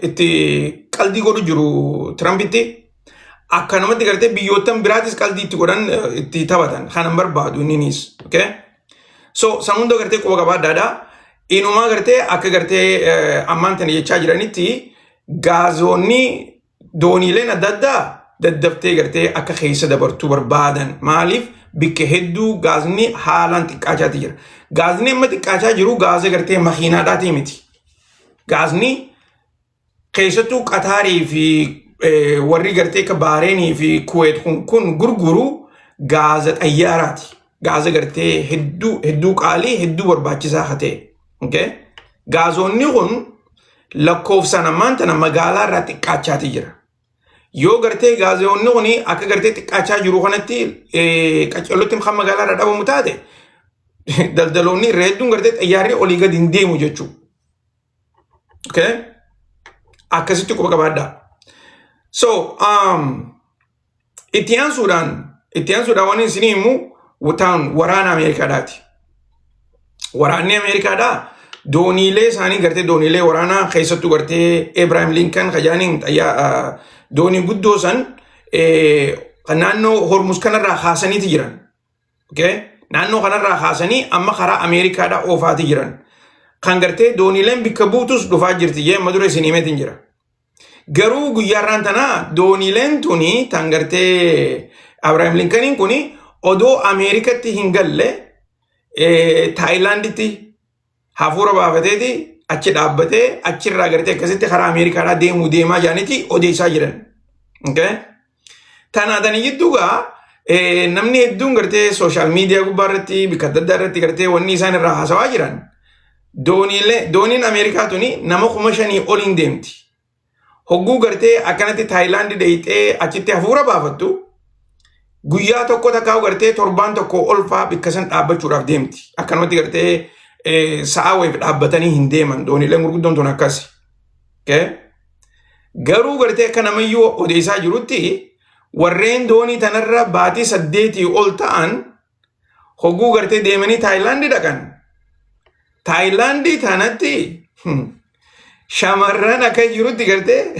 itti qaldii godhu jiru Trumpitti, akkanumatti gartee biyyoottan biraatis qaldii itti godhan, itti taphatan kanan barbaadu inninis. So san hunda gartee quba qabaadhaadha. Inumaa gartee akka gartee ammaan tana jechaa jiranitti, gaazoonni dooniileen adda addaa daddaftee gartee akka keessa dabartuu barbaadan. Maaliif? Bikka hedduu gaazni haalaan xiqqaachaati jira. Gaazni amma xiqqaachaa jiru gaaza gartee makiinaadhaatii miti. Gaazni keessattuu Qataarii fi warri gartee akka Baareenii fi Kuweet kun gurguru gaaza xayyaaraati. Gaaza gartee hedduu hedduu qaalii, hedduu barbaachisaa haa ta'e. Gaazonni kun lakkoofsaan ammaan tana magaalaa irraa xiqqaachaati jira. Yoo gartee gaazonni kun akka gartee xiqqaachaa jiru kanatti qaccalootti kan magaalaa irraa dhabamu taate, daldaloonni irra hedduun gartee xayyaarri olii gadi hin deemu jechuudha. Okay? Akkasitti quba qabaadhaa. So, itti aansuudhaan waan isinii himu taan waraana Ameerikaadhaati. Waraanni Ameerikaadhaa dooniilee isaanii gartee dooniilee waraanaa, keessattuu gartee Abraham Lincoln kajaaniin doonii guddoo san naannoo Hormuz kanarraa kaasaniiti jiran. Okay? Naannoo kanarraa kaasanii amma karaa Ameerikaadhaa oofaati jiran. Kan gartee dooniileen bikka buutus dhufaa jirti jee amma dura isin himeetiin jira. Garuu guyyaarraan tanaa dooniileen tuni tan gartee Abraham Lincolniin kuni odoo Ameerikatti hin galle Taayilaanditti hafuura baafateeti achi dhaabbatee, achirraa gartee akkasitti karaa Ameerikaadhaa deemuu deemaa jiraniiti odeessaa jiran. Okay? Tanaatanii jidduu gaa namni hedduun gartee social media gubbaa irratti, bakka adda addaa irratti gartee wanni isaan irraa haasawaa jiran, dooniin Ameerikaa tuni nama 5,000 oliin deemti. Hogguu gartee akkanatti Taayilaandi deeyxee achitti hafuura baafattu, guyyaa tokko takkaa gartee torbaan tokko ol faa bikka san dhaabbachuudhaaf deemti. Akkanumatti gartee sa'a wayiif dhaabbatanii hin deeman, dooniileen gurguddoon tun akkasi. Garuu gartee akka namayyuu odeessaa jirutti, warreen doonii tanarra baatii 8 ol ta'an hogguu gartee deemanii Taayilaandii dhaqan. Taayilaandii tanatti shamarran akka jirutti, gartee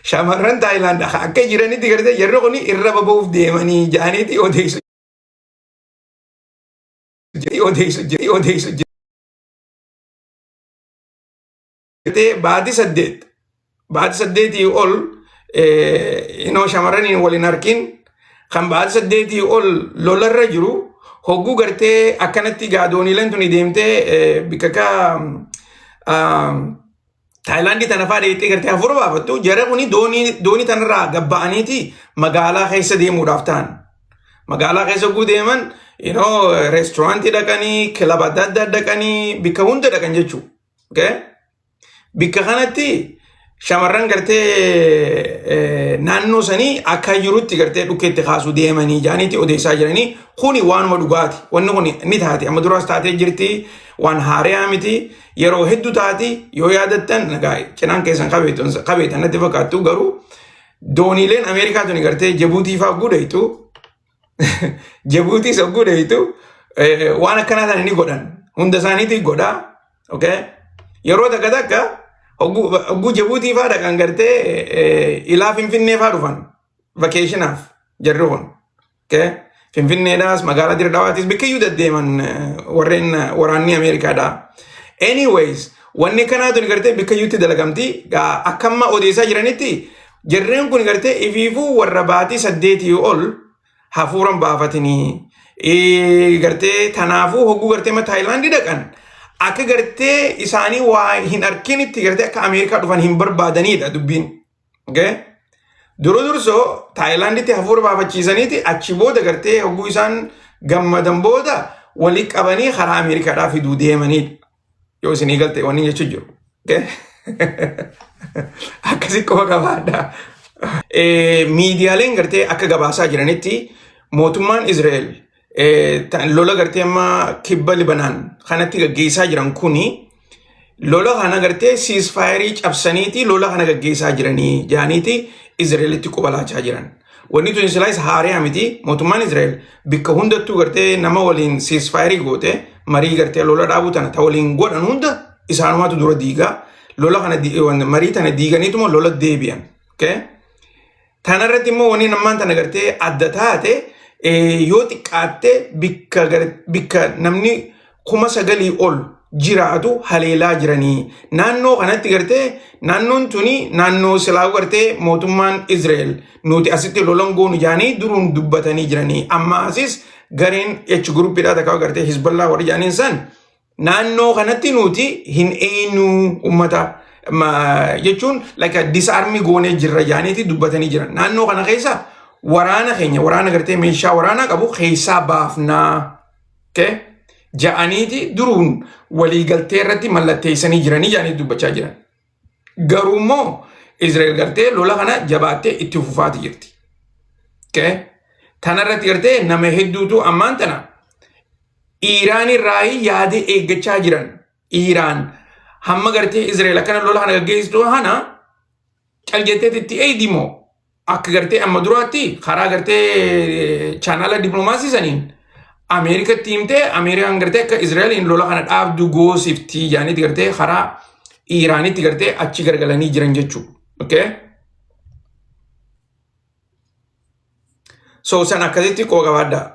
shamarran Taayilaand akka jiranitti, gartee jarri kun irra baba'uuf deemanii ja'aniiti odeessu odeessu odeessu. Gartee baatii 8 ol inoo shamarraniin waliin harkin, kan baatii 8 ol lolarra jiru, hogguu gartee akkanatti gaa dooniileen tuni deemtee bikka akka Taayilaandii tana fa'aa dheeyxee gartee hafuura baafattu, jara kuni doonii tanarraa gabba'aniiti magaalaa keessa deemuudhaaf ta'an. Magaalaa keessa hogguu deeman, reesturaantii dhaqanii, kilaba adda addaa dhaqanii, bikka hunda dhaqan jechuudha. Okay? Bikka kanatti shamarran gartee naannoo sanii akka jirutti gartee dhukkeetti kaasuu deemanii jaaniitti odeessaa jiranii. Kuni waanuma dhugaati. Wanni kun ni taati. Amma duraas taatee jirti. Waan haariyaa miti. Yeroo hedduu taati. Yoo yaadattan, nagaa cinaan keessan qabeetan natti fakkaattu, garuu Dooniileen Ameerikaa tuni gartee Jabuutii fa'aa gudheetu Jabuutii isa gudheetu waan akkanaa sana ni godhan. Hunda isaaniitii godha. Okay? Yeroo takka takka hogguu Jabuutii fa'aa dhaqan gartee ilaa Finfinnee fa'aa dhufan vakeeshinaaf jarri kun. Okay? Finfinneedhaas magaalaa Dirre Dhawaatis bakkayyuu deddeeman warreen waraanni Ameerikaadha. Anyways, wanni kanaa tuni gartee bakkayyuutti dalagamti. Akka amma odeessaa jiranitti jarreen kun gartee ifiifuu warra baatii 8 ol hafuuran baafatanii gartee tanaafuu hogguu gartee ma Taayilaandii dhaqan akka gartee isaanii waa hin arkinitti gartee akka Ameerikaa dhufan hin barbaadanidha dubbiin. Okay? Dura dursoo Taayilaanditti hafuura baafachiisaniiti achi booda gartee hogguu isaan gammadan booda walii qabanii karaa Ameerikaadhaa fiduu deemanidha. Yoo isinii galte wanni jechuun jiru. Okay? Akkasii qofa qabaadha. Miidiyaaleen gartee akka gabaasaa jiranitti mootummaan Israa'el lola gartee amma kibba Libanaan kanatti gaggeessaa jiran kuni lola kana gartee ceasefire cabsaniiti lola kana gaggeessaa jiranii jaaniiti Israa'elitti quba laachaa jiran. Wanni tun silaayis haariyaa miti. Mootummaan Israa'el bikka hundattuu gartee nama waliin ceasefire goote marii gartee lola dhaabuu tana ta waliin godhan hunda isaanumaatu dura diigaa. Lola kana marii tana diiganiituma lola deebi'an. Okay? Tanarratti immoo wanni ammaan tana gartee adda taate yoo xiqqaatte bikka namni 9,000 ol jiraatu haleelaa jiranii. Naannoo kanatti gartee naannoon tuni naannoo silaa gartee mootummaan Israa'el nuti asitti lolan goonu jaanii duruun dubbatanii jiranii. Amma asis gareen H groupiidhaa takka gartee Hizballaa warri jaaniin san naannoo kanatti nuti hin eenyu ummata jechuun like disarm goonee jirra jaaniiti dubbatanii jiran. Naannoo kana keessa waraana keenya waraana gartee meeshaa waraanaa qabu keessaa baafnaa. Okay? Ja'aniiti duruun waliigaltee irratti mallatteessanii jiranii jaanii dubbachaa jiran. Garuu immoo Israa'el gartee lola kana jabaattee itti fufaati jirti. Okay? Tanarratti gartee nama hedduutu ammaan tana Iiraan irraa yaadee eeggachaa jiran. Iiraan hamma gartee Israa'el akkana lola kana gaggeessitu kana cal jetteet itti eeydi moo akka gartee amma duraatti karaa gartee chaanaala dippiloomaasii saniin Ameerikatti himtee Ameerikaan gartee akka Israa'eliin lola kana dhaabdu goosifti jaaniiti gartee karaa Iiraanitti gartee achi gargalanii jiran jechuudha. Okay? So san akkasitti quba qabaadhaa.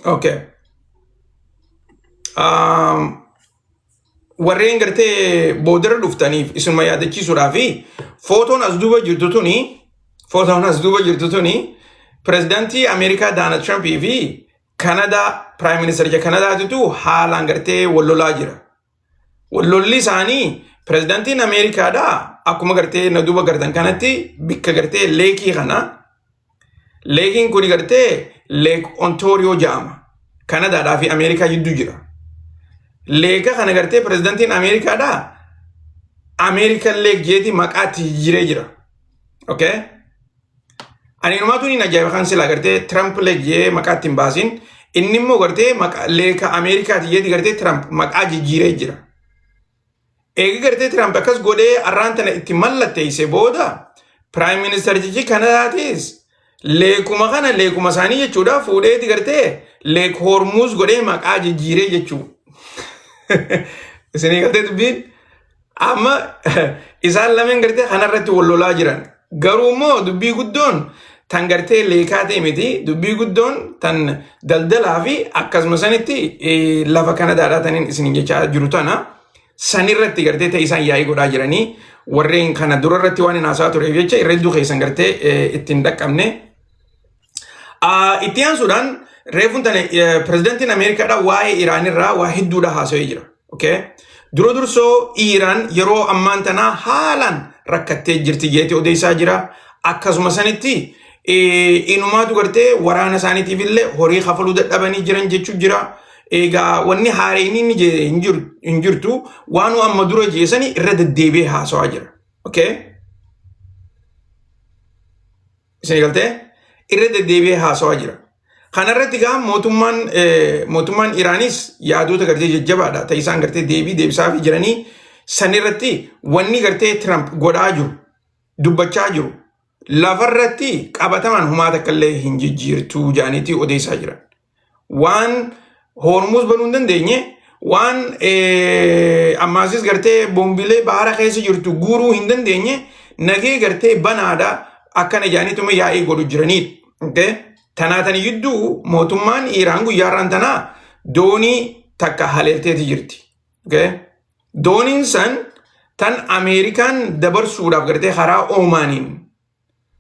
Okay. Warreen gartee boodarra dhuftaniif isinuma yaadachiisuudhaa fi footoon as duuba jirtu tuni pirezidaantii Ameerikaa Daanald Tirampii fi Kanadaa prime ministericha Kanadaatitu haalaan gartee wal lolaa jira. Wal lolli isaanii pirezidaantiin Ameerikaadhaa akkuma gartee na duuba gartan kanatti bikka gartee lake kana. Lakeiin kun gartee Lake Ontario jedhama. Kanadaadhaa fi Ameerikaa jidduu jira. Lake kana gartee pirezidaantiin Ameerikaadhaa Ameerikan Lake jeeti maqaa itti jijjiiree jira. Okay? Ani inumaatu ni ajaa'iba kan silaa gartee Trump Lake jee maqaa itti hin baasin. Inni immoo gartee maqaa lake Ameerikaati jeeti gartee Trump maqaa jijjiiree jira. Eegi gartee Trump akkas godhee arraan tana itti mallatteesse booda prime ministerichi Kanadaatis lakeuma kana lakeuma isaanii jechuudha fuudheeti gartee Lake Hormuz godhee maqaa jijjiiree jechuudha. Isinii galtee dubbiin amma isaan lameen gartee kanarratti wal lolaa jiran. Garuu immoo dubbii guddoon tan gartee lakeaa ta'e miti, dubbii guddoon tan daldalaa fi akkasuma sanitti lafa Kanadaadhaa taniin isin jechaa jiru tana sanirratti gartee ta'e isaan yaa'ii godhaa jiranii warreen kana dura irratti waan hin haasaa tureef jecha irra hedduu keessan gartee ittiin dhaqqabne. Itti aansuudhaan reefuun tana pirezidaantiin Ameerikaadhaa waa'ee Iraan irraa waa hedduudha haasa'ee jira. Okay? Dura dursoo Iraan yeroo ammaan tanaa haalaan rakkattee jirti jeetee odeessaa jira. Akkasuma sanitti inumaatu gartee waraana isaaniitiif illee horii kafaluu dadhabanii jiran jechuu jira. Egaa wanni haareen inni jee hin jirtu, waan amma dura jeesanii irra deddeebi'ee haasawaa jira. Okay? Isin galtee irra deddeebi'ee haasawaa jira. Kanarratti gaa mootummaan Iraanis yaadota gartee jajjabaadha. Ta'e isaan gartee deebii deebisaafii jiranii sanirratti wanni gartee Trump godhaa jiru. dubbachaa jiru. Lafarratti qabatamaan humaa takka illee hin jijjiirtuu jedhaniiti odeessaa jiran. Waan Hormuz banuu hin dandeenye, waan ammaasis gartee boombilee bahara keessa jirtu guuruu hin dandeenye, nagee gartee banaadha akkana jedhaniituma yaa'ii godhu jiraniidha. Okay? Tanaa tani jidduu mootummaan Iiraan guyyaa har'aan tanaa doonii takka haleelteeti jirti. Okay? Dooniin san tan Ameerikaan dabarsuudhaaf gartee karaa Oomaaniin,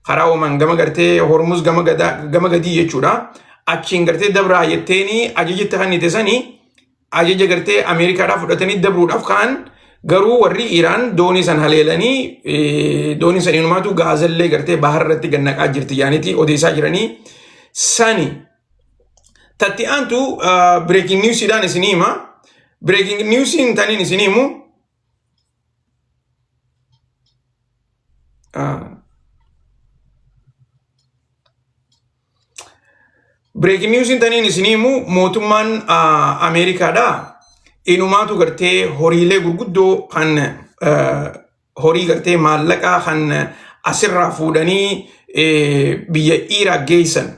karaa Oomaan gama gartee Hormuz gama gadaa gama gadii jechuudha. Achiin gartee dabraa jetteeni ajaja itti kennite sanii ajaja gartee Ameerikaadhaa fudhatanii dabruudhaaf ka'an, garuu warri Iiraan doonii san haleelanii doonii san inumaatu gaazallee gartee bahar irratti gad naqaa jirti yaaniiti odeessaa jiranii sani. Tatti aantu breaking newsiidhaan isinii hima. Breaking newsiin taniin isinii himu. Breaking newsiin taniin isinii himu mootummaan Ameerikaadha. Inumaatu gartee horiilee gurguddoo kan horii gartee maallaqaa kan asirraa fuudhanii biyya Iraaq geessan.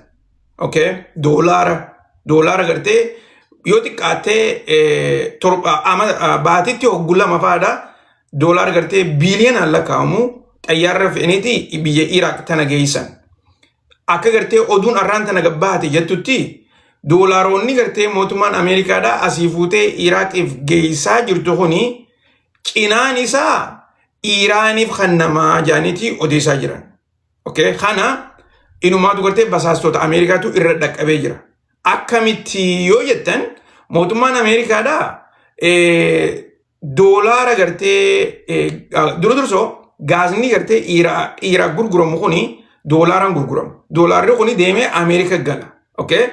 Okay? Doolaara gartee yoo xiqqaattee torba baatitti hoggu lama fa'aadha. Doolaara gartee biiliyoonaan lakkaa'amu xayyaarra fe'aniiti biyya Iraaq tana geessan. Akka gartee oduun arraan tana gabbaate jettutti doolaaronni gartee mootummaan Ameerikaadhaa asii fuutee Iraaqiif geessaa jirtu kuni cinaan isaa Iiraaniif kan namaa jedhaniiti odeessaa jiran. Okay? Kana inumaatu gartee basaastota Ameerikaatu irra dhaqqabee jira. Akkamitti yoo jettan, mootummaan Ameerikaadhaa doolaara gartee dura dursoo gaazni gartee Iraaq gurguramu kuni doolaaraan gurguramu. Doolaarri kuni deemee Ameerika gala. Okay?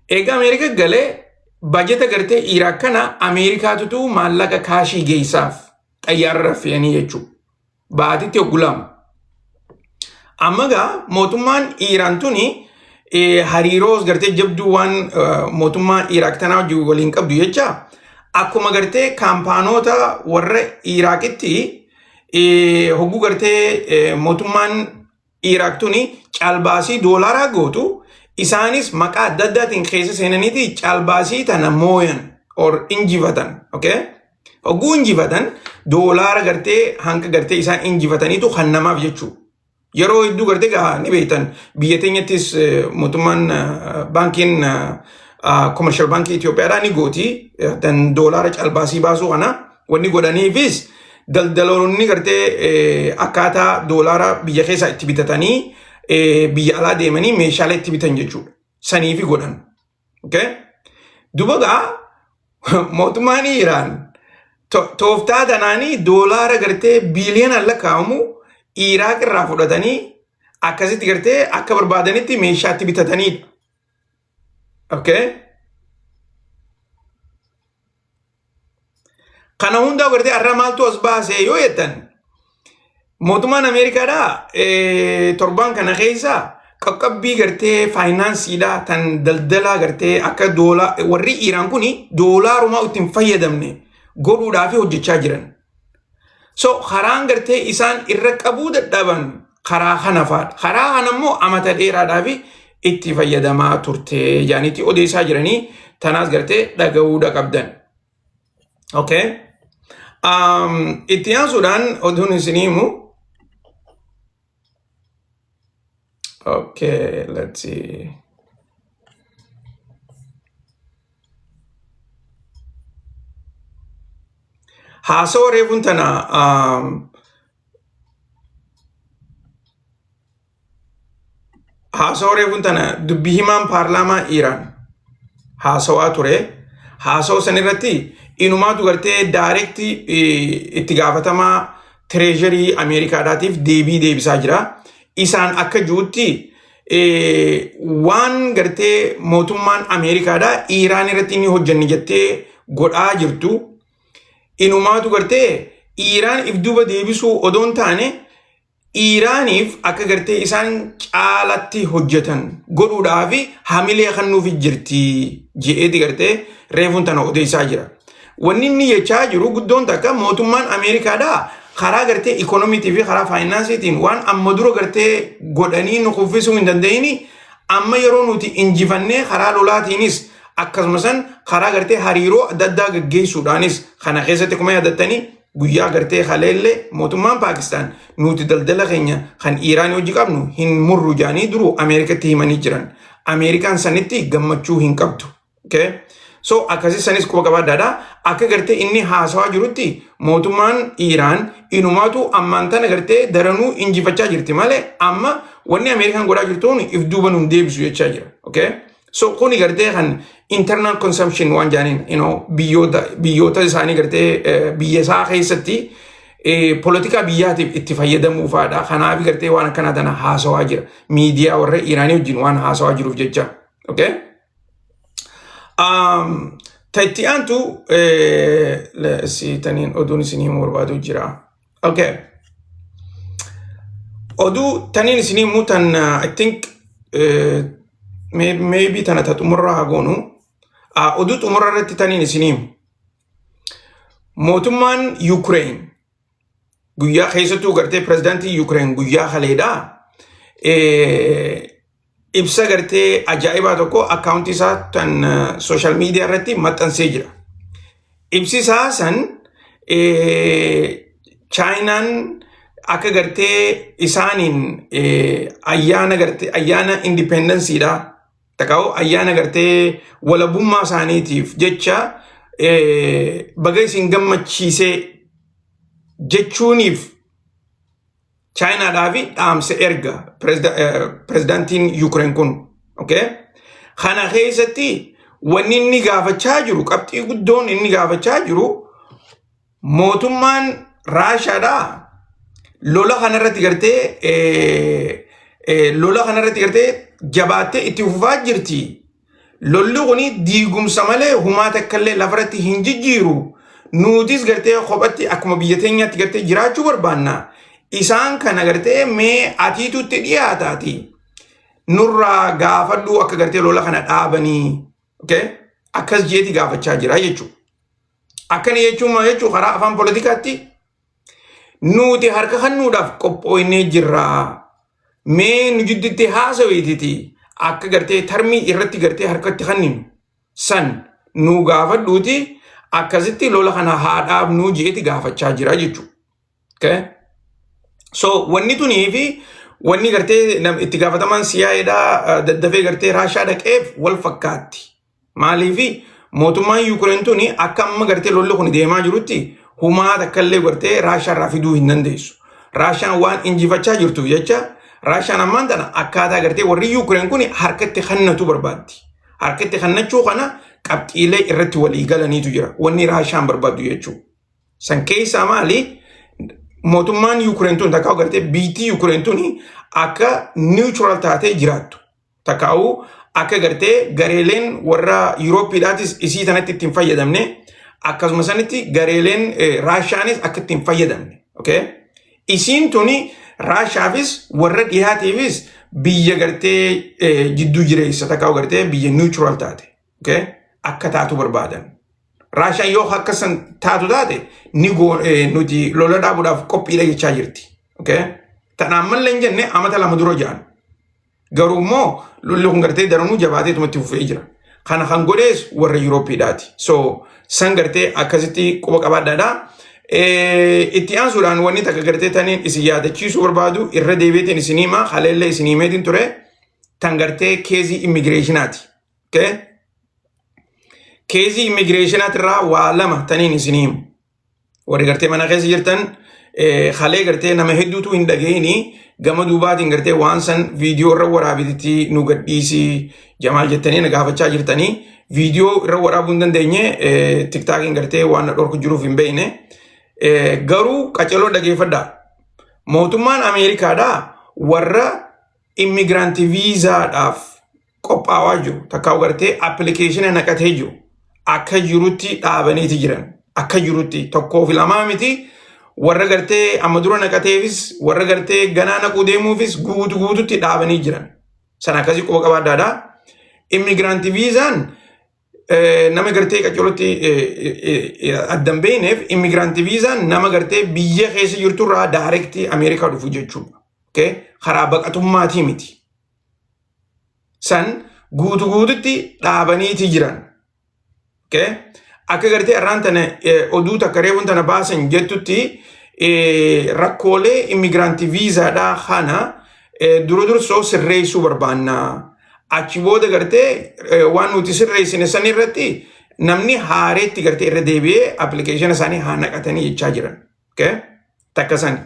Egaa Ameerika galee bajeta gartee Iraaq kana Ameerikaatutu maallaqa kaashii geessaaf xayyaarra fe'anii jechuudha. Baatitti hoggulama. Amma gaa mootummaan Iiraan tuni hariiroo gartee jabduu waan mootummaa Iraaq tanaa wajjin waliin qabdu jecha akkuma gartee kaampaanoota warra Iraaqitti hogguu gartee mootummaan Iraaq tuni caalbaasii doolaaraa gootu, isaanis maqaa adda addaatiin keessa seenaniiti caalbaasii tana mooyan or injifatan. Okay? Hogguu injifatan doolaara gartee hanga gartee isaan injifataniitu kan namaaf jechuudha. Yeroo hedduu gartee gaa ni beektan, biyya teenyattis mootummaan baankiin commercial baankii Itoophiyaadhaa ni gooti tan doolaara caalbaasii baasuu kana. Wanni godhaniifis daldaloonni gartee akkaataa doolaara biyya keessaa itti bitatanii biyya alaa deemanii meeshaalee itti bitan jechuudha. Saniifi godhan. Okay? Duba gaa mootummaan Iiraan tooftaa tanaanii doolaara gartee biiliyoonaan lakkaa'amu Iraaq irraa fudhatanii akkasitti gartee akka barbaadanitti meeshaatti bitatanidha. Okay? Kana hundaa gartee har'a maaltu as baase yoo jettan, mootummaan Ameerikaadhaa torbaan kana keessa qaqqabbii gartee faayinaansiidhaa tan daldalaa gartee akka doolaa warri Iiraan kuni doolaarumaa ittiin fayyadamne godhuudhaaf hojjechaa jiran. So karaan gartee isaan irra qabuu dadhaban karaa kana fa'aadha. Karaa kana immoo amata dheeraadhaaf itti fayyadamaa turte jaaniitti odeessaa jiranii, tanaas gartee dhaga'uudha qabdan. Okay. Itti aansuudhaan oduun isinii himu. Okay, let's see. Haasawaa reefuun tana haasawaa reefuun tana dubbi himaan paarlaamaa Iiraan haasawaa ture. Haasawaa san irratti inumaatu gartee direct itti gaafatamaa treasury Ameerikaadhaatiif deebii deebisaa jira. Isaan akka jirutti waan gartee mootummaan Ameerikaadhaa Iiraan irratti inni hojjanne jettee godhaa jirtu inumaatu gartee Iiraan if duuba deebisuu odoo hin taane Iiraaniif akka gartee isaan caalatti hojjetan godhuudhaaf hamilee kennuuf jirti je'eeti gartee reefuun tana odeessaa jira. Wanni inni jechaa jiru guddoon takka mootummaan Ameerikaadhaa Karaa gartee ikoonomiitii fi karaa faayinaansiitiin waan amma dura gartee godhanii nu kuffisuu hin danda'ini, amma yeroo nuti injifannee karaa lolaatiinis akkasumas karaa gartee hariiroo adda addaa gaggeessuudhaanis. Kana keessatti kuma yaadattanii, guyyaa gartee haleellee mootummaan Paakistaan nuti daldala keenya kan Iiraanii hojii qabnu hin murru jaanii duruu Ameerikatti himanii jiran. Ameerikaan sanitti gammachuu hin qabdu. Okay? So akkasii sanis quba qabaadhaadha. Akka gartee inni haasawaa jirutti, mootummaan Iiraan inumaatu ammaan tana gartee daranuu injifachaa jirti malee, amma wanni Ameerikaan godhaa jirtuun if duuba nun deebisu jechaa jira. Okay? So kuni gartee kan internal consumption waan jaaniin biyyoota isaanii gartee biyya isaa keessatti poolitikaa biyyaatiif itti fayyadamuu fa'aadha. Kanaaf gartee waan akkanaa tana haasawaa jira. Miidiyaa warra Iiraanii wajjin waan haasawaa jiruuf jecha. Okay? Ta itti aantu si taniin oduun isinii himuu barbaadu jira. Okay. Oduu taniin isinii himuu tan I think maybe tana ta xumurraa haa goonu. Oduu xumurra irratti taniin isinii himu. Mootummaan Ukraine guyyaa keessattuu gartee pirezidaantii Ukraine guyyaa kaleedhaa ibsa gartee ajaa'ibaa tokko akkaawuntii isaa tan social media irratti maxxansee jira. Ibsi isaa san Chaayinaan akka gartee isaaniin ayyaana gartee ayyaana independence iidha. Takkaa'u ayyaana gartee walabummaa isaaniitiif jecha baga isin gammachiisee jechuuniif Chaayinaadhaaf dhaamsa erga pirezidaantiin Yuukireen kun. Okay? Kana keessatti wanni inni gaafachaa jiru, qabxii guddoon inni gaafachaa jiru, mootummaan Raashaadhaa lola kanarratti gartee jabaattee itti fufaa jirti. Lolli kuni diigumsa malee humaa takkallee lafarratti hin jijjiiru. Nutis gartee kophatti akkuma biyya teenyaatti gartee jiraachuu barbaanna. Isaan kana gartee mee atiitutti dhiyaataati. Nurraa gaafadhu akka gartee lola kana dhaabanii. Okay? Akkas jeeti gaafachaa jira jechuudha. Akkana jechuun maal jechuun, karaa afaan poolitikaatti nuti harka kennuudhaaf qophooynee jirra. Mee nu jidduutti haasawiititi akka gartee term ii irratti gartee harkatti kenninu san nu gaafadhuuti, akkasitti lola kana haa dhaabnuu jeeti gaafachaa jira jechuudha. Okay? So wanni tunii fi wanni gartee itti gaafatamaan CIAdhaa daddafee gartee Raashaa dhaqeef wal fakkaatti. Maaliifi, mootummaan Yuukireen tuni akka amma gartee lolli kun deemaa jirutti humaa takkallee gartee Raashaa irraa fiduu hin dandeessu. Raashaan waan injifachaa jirtuuf jecha, Raashaan ammaan tana akkaataa gartee warri Yuukireen kun harkatti kennatu barbaaddi. Harkatti kennachuu kana qabxiilee irratti walii galaniitu jira. Wanni Raashaan barbaaddu jechuudha. San keessaa maali? Mootummaan Yuukireen tun takkaa gartee biitii Yuukireen tun akka neutral taatee jiraattu. Takkaa'uu akka gartee gareeleen warra Yuurooppiidhaatis isii tanatti ittiin fayyadamne, akkasuma sanitti gareeleen Raashaanis akka ittiin fayyadamne. Okay? Isiin tuni Raashaafis warra dhiyaatiifis biyya gartee jidduu jireessa, takkaa'u gartee biyya neutral taate. Okay? Akka taatu barbaadan. Raashaan yoo akka san taatu taate ni nuti lola dhaabuudhaaf qophiidha jechaa jirti. Okay? Tanaan mallee hin jenne, amata 2 dura jedhan. Garuu immoo lolli kun gartee daranuu jabaateetuma itti fufee jira. Kana kan godhees warra Yuurooppiidhaati. So san gartee akkasitti quba qabaadhaadha. Itti aansuudhaan wanni takka gartee taniin isin yaadachiisuu barbaadu, irra deebiitiin isin hima, haleellee isin himeetiin ture, tan gartee case ii immigration aati. Okay? Case ii immigration aatirraa waa lama taniin isin himu. Warri gartee mana keessa jirtan, halee gartee nama hedduutu hin dhaga'ini, gama duubaatiin gartee waan san viidiyoo irra waraabititti nu gadhiisii Jamaal jettanii na gaafachaa jirtanii, viidiyoo irra waraabuu hin dandeenye, TikTokiin gartee waan na dhorku jiruuf hin beekne. Garuu qaceloo dhageeffadhaa. Mootummaan Ameerikaadhaa warra immigrant viizaadhaaf qophaawaa jiru, takkaa gartee application a naqatee jiru, akka jirutti dhaabaniiti jiran. Akka jirutti tokkoo fi lamaa miti, warra gartee amma dura naqateefis warra gartee ganaa naquu deemuufis guutu guututti dhaabanii jiran. Sana akkasii quba qabaadhaadha. Immigrant viizaan Nama gartee qaccolotti addan beeyneef, immigrant viizaan nama gartee biyya keessa jirturraa direct Ameerikaa dhufu jechuudha. Okay? Karaa baqatummaatii miti. San guutu guututti dhaabaniiti jiran. Okay? Akka gartee irraan tana oduu takka reefuun tana baasan jettutti, rakkoolee immigrant viizaadhaa kana dura dursoo sirreessuu barbaanna. Achi booda gartee waan nuti sirreessine san irratti namni haareetti gartee irra deebi'ee application isaanii haa naqatanii jechaa jiran. Okay? Takka sani.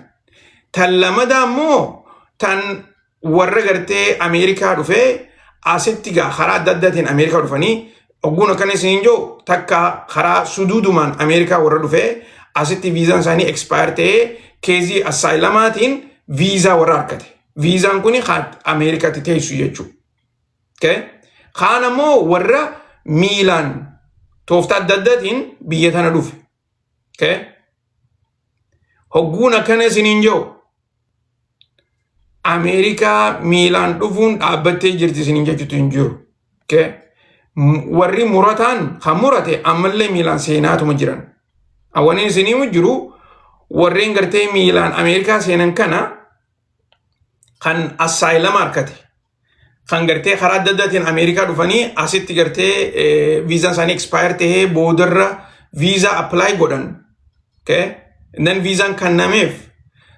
Tan lamadaa immoo tan warra gartee Ameerikaa dhufee asitti gaa karaa adda addaatiin Ameerikaa dhufanii, ogguun akkana isiniin jiru, takka karaa suduudumaan Ameerikaa warra dhufee asitti viizaan isaanii expire ta'ee case asylumaatiin viizaa warra argate. Viizaan kuni Ameerikaatti teessu jechuudha. Okay? Kaan ammoo warra miilaan tooftaa adda addaatiin biyya tana dhufe. Okay? Hogguun akkana isiniin jiru, Ameerikaa miilaan dhufuun dhaabbattee jirti isiniin jechuutu hin jiru. Okay? Warri murataan kan murate ammallee miilaan seenaatuma jiran. Wanni isinii jiru, warreen gartee miilaan Ameerikaa seenan kana kan asylum harkate, kan gartee karaa adda addaatiin Ameerikaa dhufanii asitti gartee viizaan isaanii expire tahee boodarra viizaa apply godhan. Okay? Then viizaan kennameef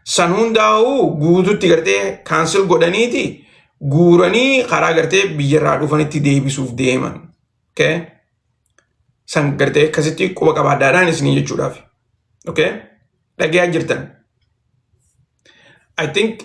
san hundaa'uu guututti gartee cancel godhaniiti guuranii karaa gartee biyyarraa dhufanitti deebisuuf deeman. Okay? San gartee akkasitti quba qabaadhaadhaan isinii jechuudhaaf. Okay? Dhagayaa jirtan. I think